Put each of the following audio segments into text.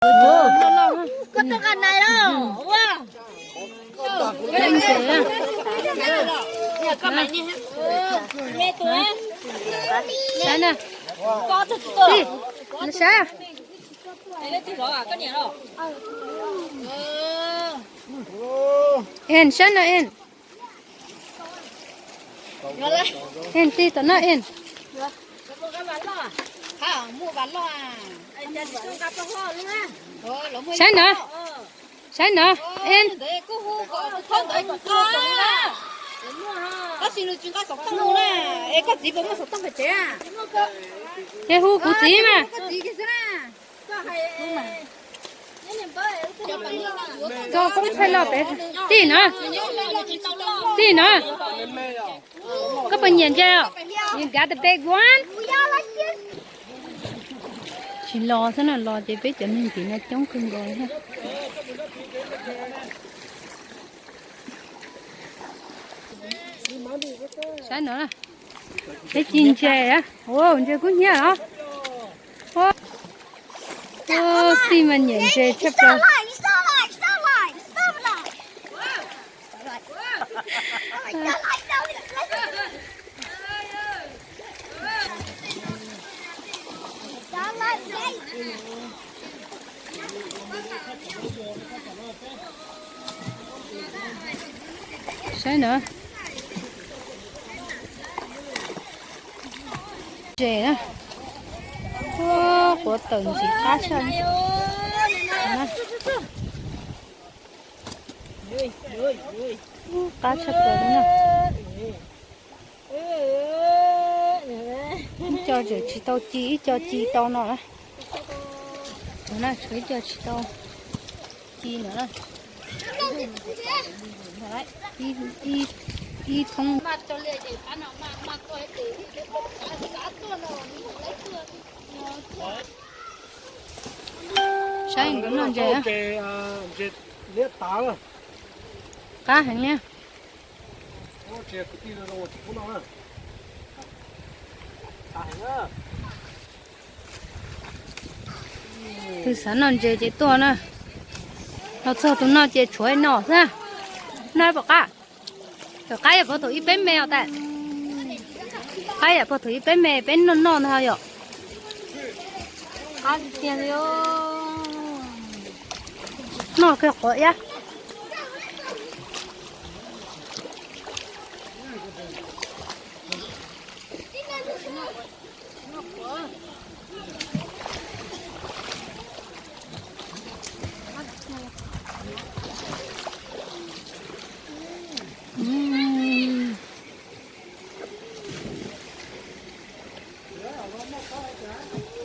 Koj tau qas nais los ua. Saib na. Saib. En, saib na en. En, tij tom no en. Saib no. Saib no. En. Es hu kuv txiv mas. Koj koob thaij loj pem. Tij no. Tij no. Koj puas nyiam ntses os? You got the big one? Tsis los xwb na, los ces peb cov neeg tim no coob kawg nkaus li. Saib no, peb ci ntses. Ua ntses kub hnyiab os. Xij mas nyiam ntses tshaj plaws. Saib na. Ntses na. Quav tawm ntxim qab tshaj. Qab tshaj plaws li na. Ib co tseem tsis tau ci, ib co ci tau no na. Tshuav ib co tsis tau ci no na. Ib thoob. Saib nkaus noj ntses. Qab heev li. Tus xav noj ntses ces tuaj na. Los txog tus no ces tshuav noj xwb. Noj pom qab. Tom qab yam puag thaum ib peb me os tas. Qab yam puag thaum ib peb me peb noj noj ntag yom. Qab tiag tiag li. Noj kawg quav iab.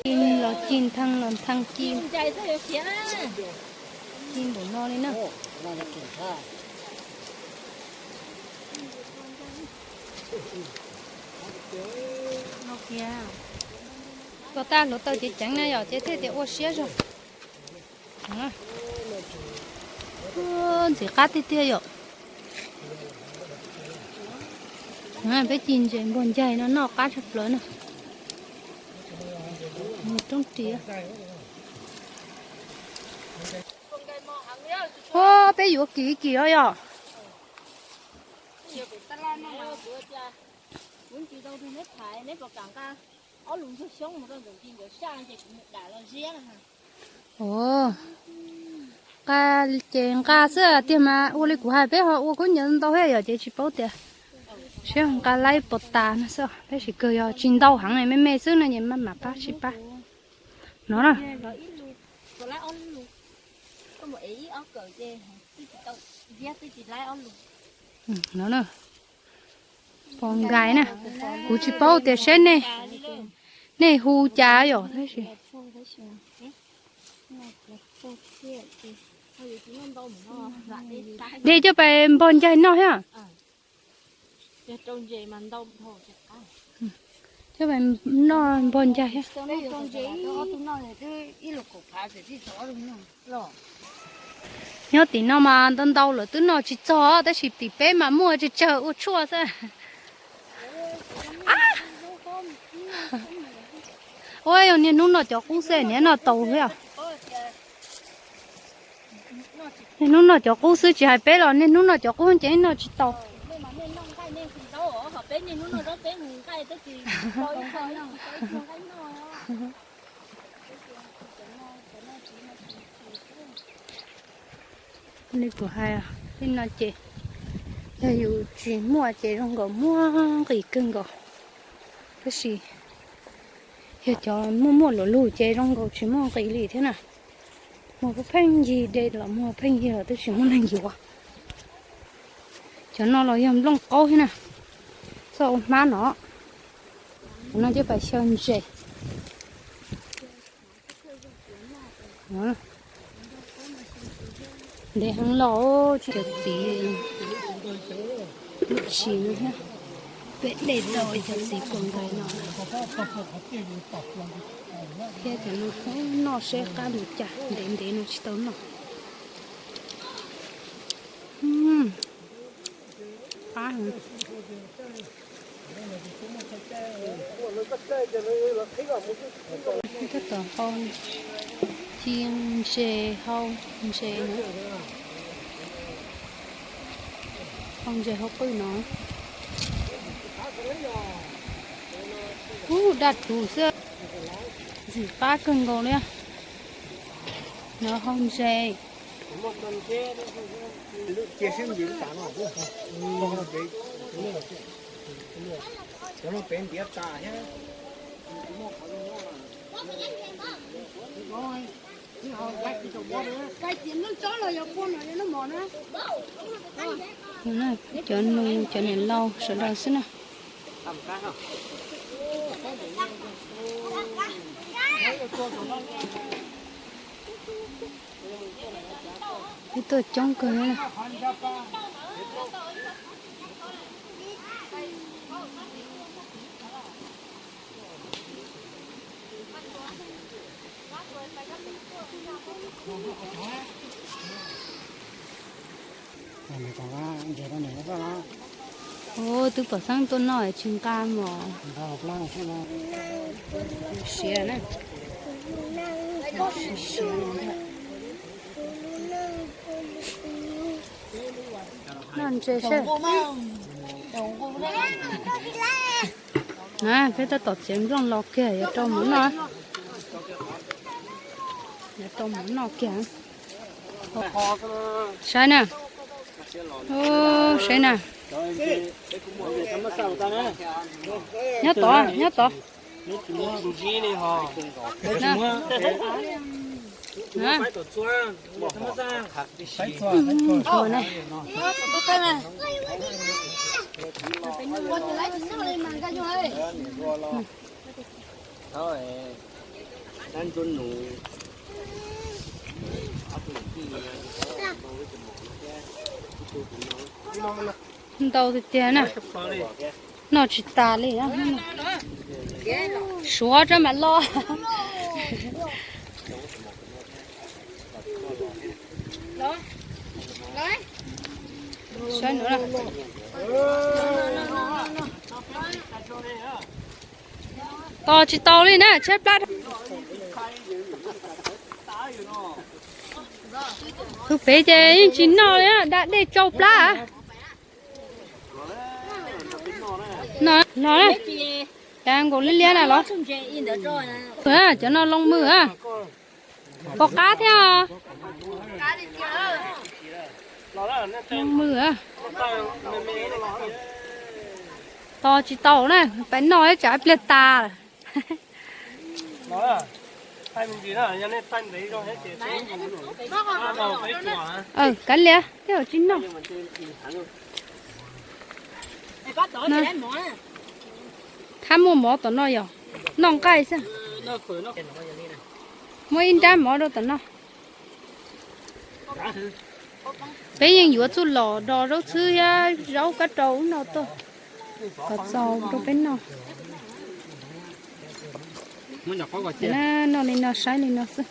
Ci los ci, nthee los nthee ci. Ci npaum no li na. Tog tag hluav taws ceev ceev na yom, ces thiaj tias ua siab zog. Ntxim qab tiag tiag yom. Peb ci ntses npog ncaig no noj qab tshaj plaws na. Roob ris. Peb yuav kim kim os yom. Ua, nqa ces nqa xwb tiag mas ua li kuv hais peb ho ua kub ntawd ntau thiab yom, ces tsis paub tias siab nqa laib puas tas no xwb, tab sis kawg yog tsis ntau heev, me me xwb no ces maj mam pab sib pab no na. No na, pos nkais na, kuv tsis paub tias seb nej, nej hu cas yom, tab sis de coj pais npog ncaig noj thiab. Coj pais noj npog ncaig thiab. Nyob tim no mas ntau ntau lawm twb noj tsis txog, tab sis tim peb mas muaj tsawg tsawg ua tshuaj xwb. Ua yog niaj hnub noj cov qub xwb niaj noj tau thiab. Niaj hnub noj cov qub xwb, tsis hais peb los niaj hnub noj cov qub ces noj tsis tau. Nej puas hais, tej no ces yog yus tsis muaj ces zoo nkaus muaj nqis kawg nkaus. Tab sis yog cov muaj muaj luaj lug ces zoo nkaus tsis muaj nqis li thiab na. Muag pheej yig, de los muag pheej yig los twb tsis muaj neeg yuav. Cov no los yog nplooj qaub thiab na, txoj ua hmab no. Cov no cov pas xyaw ntses. Ntev heev los tsis cov txiv lub tshis no thiab. Peb de tau cov txiv puas nkaus no thiab. Cov no noj seb qab li cas, ntev ntev no tsis tau noj. Qab heev. Tab tom hau ci ntses, hau ntses na, hau ntses hauv qwj no. Ub, daj rhuv xwb, ntxim qab kawg nkaus li. No hau ntses. Cov nus, cov niam laus sawv daws xwb na. Peb tuaj coob kawg. Ub, twb pom xeeb tuaj noj tsis nqa mos. Siav na. Noj ntses seb. Na, peb tab tom txiav nplooj los kiag yuav rau mov noj. Yuav rau mov noj kiag. Saib na. Saib na. Nyob tod, nyob tod. Ntau tiag tiag na. Noj tsis tas li. Suav rau mam los. Saib no. Tos tsis tau li na, tshaib plab. Tus pem ces yeej tsis noj li, da dej tsau plab. No, no, cas nkaus liab liab na los. Cov no loo mws a. Pom qab thiab. Loo mws a. Tos tsis tau na, peb noj tsam pliag tas lawm. Kav liam, tej zaum tsis noj. Thab muaj mov tom no yog noj nqaij xwb. Muaj ib nrab mov rau tom no. Peb yeej yuav txuj lom dos zaub txhwb thiab zaub kab rau ub no tuaj kom txaus rau peb noj. Noj li no saib li no xwb.